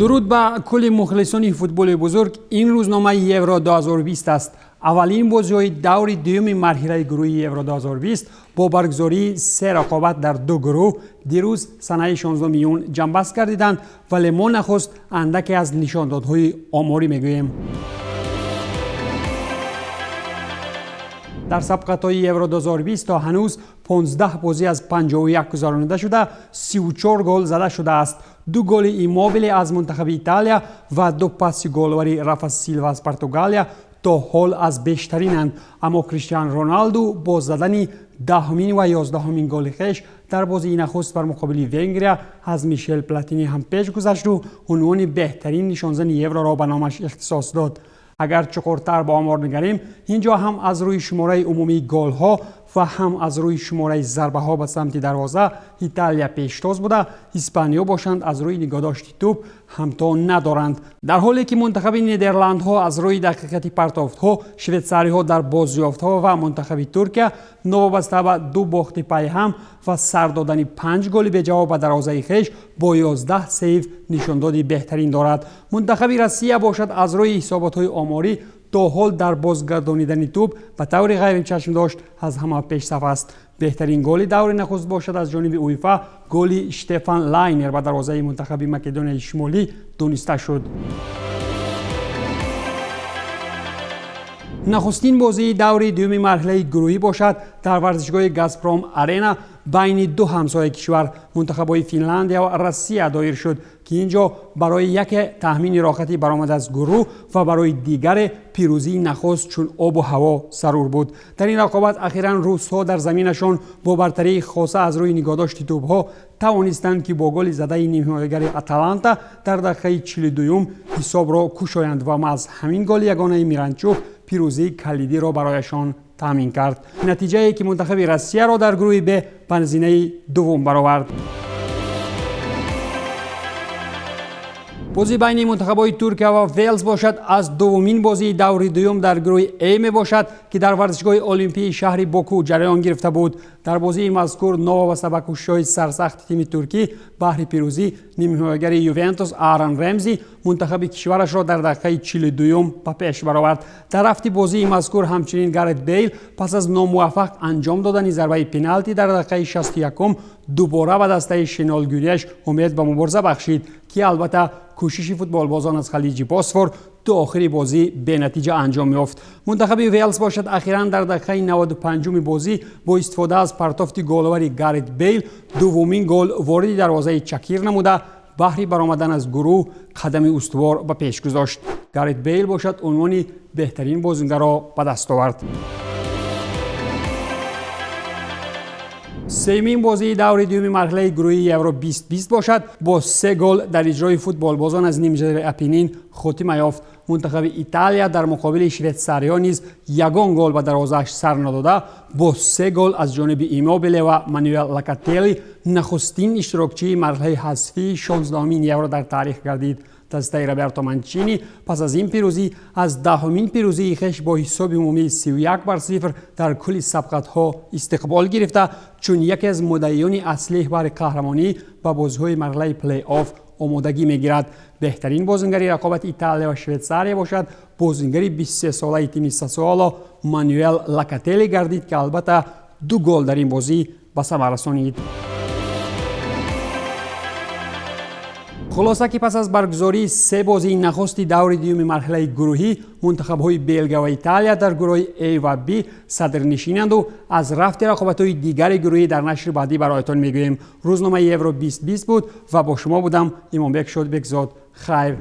Дуруд ба кулли мухлисони футболи бузург. Ин рӯзномаи Евро 2020 аст. Аввалин бозиҳои даври дуюми марҳилаи гурӯҳи Евро 2020 бо баргузории се рақобат дар ду гурӯҳ дирӯз санаи 16 июн ҷамъбаст гардиданд, вале мо нахуст андаке аз нишондодҳои оморӣ мегӯем. Дар сабқатҳои Евро 2020 то ҳанӯз 15 бозӣ аз 51 гузаронида шуда, 34 гол зада шудааст. Ду голи Иммобиле аз мунтахаби Италия ва ду пасси голвари Рафа Силва аз Португалия то ҳол аз бештаринанд, аммо Криштиан Роналду бо задани 10-умин ва 11-умин голи хеш дар бозии нахуст бар муқобили Венгрия аз Мишел Платини ҳам пеш гузашту унвони беҳтарин нишонзани Евроро ба номаш ихтисос дод. Агар чуқуртар ба омор нигарем, ин ҷо ҳам аз рӯи шумораи умумии голҳо ва ҳам аз рӯи шумораи зарбаҳо ба самти дарвоза Италия пештоз буда, испаниё бошанд, аз рӯи нигоҳдошти тӯб ҳамто надоранд. Дар ҳоле ки мунтахаби Нидерландҳо аз рӯи дақиқати партофтҳо, швейтсариҳо дар бозёфтҳо ва мунтахаби Туркия новобаста ба ду бохти пайҳам ва сар додани панҷ голи беҷавоб ба дарвозаи хеш бо 11 сейв нишондоди беҳтарин дорад. Мунтахаби Россия бошад, аз рӯи ҳисоботҳои оморӣ то ҳол дар бозгардонидани тӯб ба таври ғайричашмдошт аз ҳама пешсаф аст. Беҳтарин голи даври нахуст бошад, аз ҷониби УЕФА голи Штефан Лайнер ба дарвозаи мунтахаби Македонияи Шимолӣ дониста шуд. Нахустин бозии даври дуюми марҳилаи гурӯҳӣ бошад, дар варзишгоҳи Газпром Арена байни ду ҳамсояи кишвар, мунтахабҳои Финляндия ва Россия, доир шуд, ки ин ҷо барои яке таъмини роҳати баромад аз гурӯҳ ва барои дигаре пирӯзии нахуст чун обу ҳаво зарур буд. Дар ин рақобат ахиран русҳо дар заминашон бо бартарии хоса аз рӯи нигоҳдошти тӯбҳо тавонистанд, ки бо голи задаи нимҳимоягари Аталанта дар дақиқаи 42-юм ҳисобро кушоянд ва маҳз ҳамин голи ягонаи Миранчук пирӯзии калидиро барояшон таъмин кард, натиҷае ки мунтахаби Россияро дар гурӯҳи Б ба зинаи дуввум баровард. Бозӣ байни мунтахабҳои Туркия ва Велс бошад, аз дуввумин бозии даври дуюм дар гурӯҳи Э мебошад, ки дар варзишгоҳи Олимпии шаҳри Боку ҷараён гирифта буд. Дар бозии мазкур новобаста ба кӯшишҳои сарсахти тими туркӣ баҳри пирӯзӣ, нимҳимоягари Ювентус Аарон Ремзи мунтахаби кишварашро дар дақиқаи 42-юм ба пеш баровард. Дар рафти бозии мазкур ҳамчунин Гарет Бейл пас аз номуваффақ анҷом додани зарбаи пеналти дар дақиқаи 61-ум дубора ба дастаи Шенол Гюнеш умед ба мубориза бахшид, ки албатта кӯшиши футболбозон аз халиҷи Босфор то охири бозӣ бенатиҷа анҷом ёфт. Мунтахаби Велс бошад, ахиран дар дақиқаи 95-уми бозӣ бо истифода аз партофти головари Гарет Бейл дуввумин гол вориди дарвозаи Чакир намуда, баҳри баромадан аз гурӯҳ қадами устувор ба пеш гузошт. Гарет Бейл бошад, унвони беҳтарин бозингарро ба даст овард. Сеюмин бозии даври дуюми марҳилаи гурӯҳии Евро 2020 бошад, бо се гол дар иҷрои футболбозон аз нимҷазираи Апенин хотима ёфт. Мунтахаби Италия дар муқобили швейтсариҳо низ ягон гол ба дарвозааш сар надода, бо се гол аз ҷониби Иммобиле ва Мануэл Локателли нахустин иштирокчии марҳилаи ҳазфии 16-умин Евро дар таърих гардид. Дастаи Роберто Манчини пас аз ин пирӯзӣ аз 10-умин пирӯзии хеш бо ҳисоби умумии 31-0 дар кулли сабқатҳо истиқбол гирифта, чун яке аз муддаиёни аслӣ баҳри қаҳрамонӣ ба бозиҳои марҳилаи плей-офф омодагӣ мегирад. Беҳтарин бозингари рақобати Италия ва Швейтсария бошад, бозингари 23-солаи тими Сасуоло Мануэл Локателли гардид, ки албатта ду гол дар ин бозӣ ба самар расонид. Хулоса, ки пас аз баргузории се бозии нахусти даври дуюми марҳилаи гурӯҳӣ мунтахабҳои Белгия ва Италия дар гурӯҳи А ва Б садрнишинанду аз рафти рақобатҳои дигари гурӯҳӣ дар нашри баъдӣ бароятон мегӯем. Рӯзномаи Евро 2020 буд ва бо шумо будам Имомбек Шодбекзод. Хайр.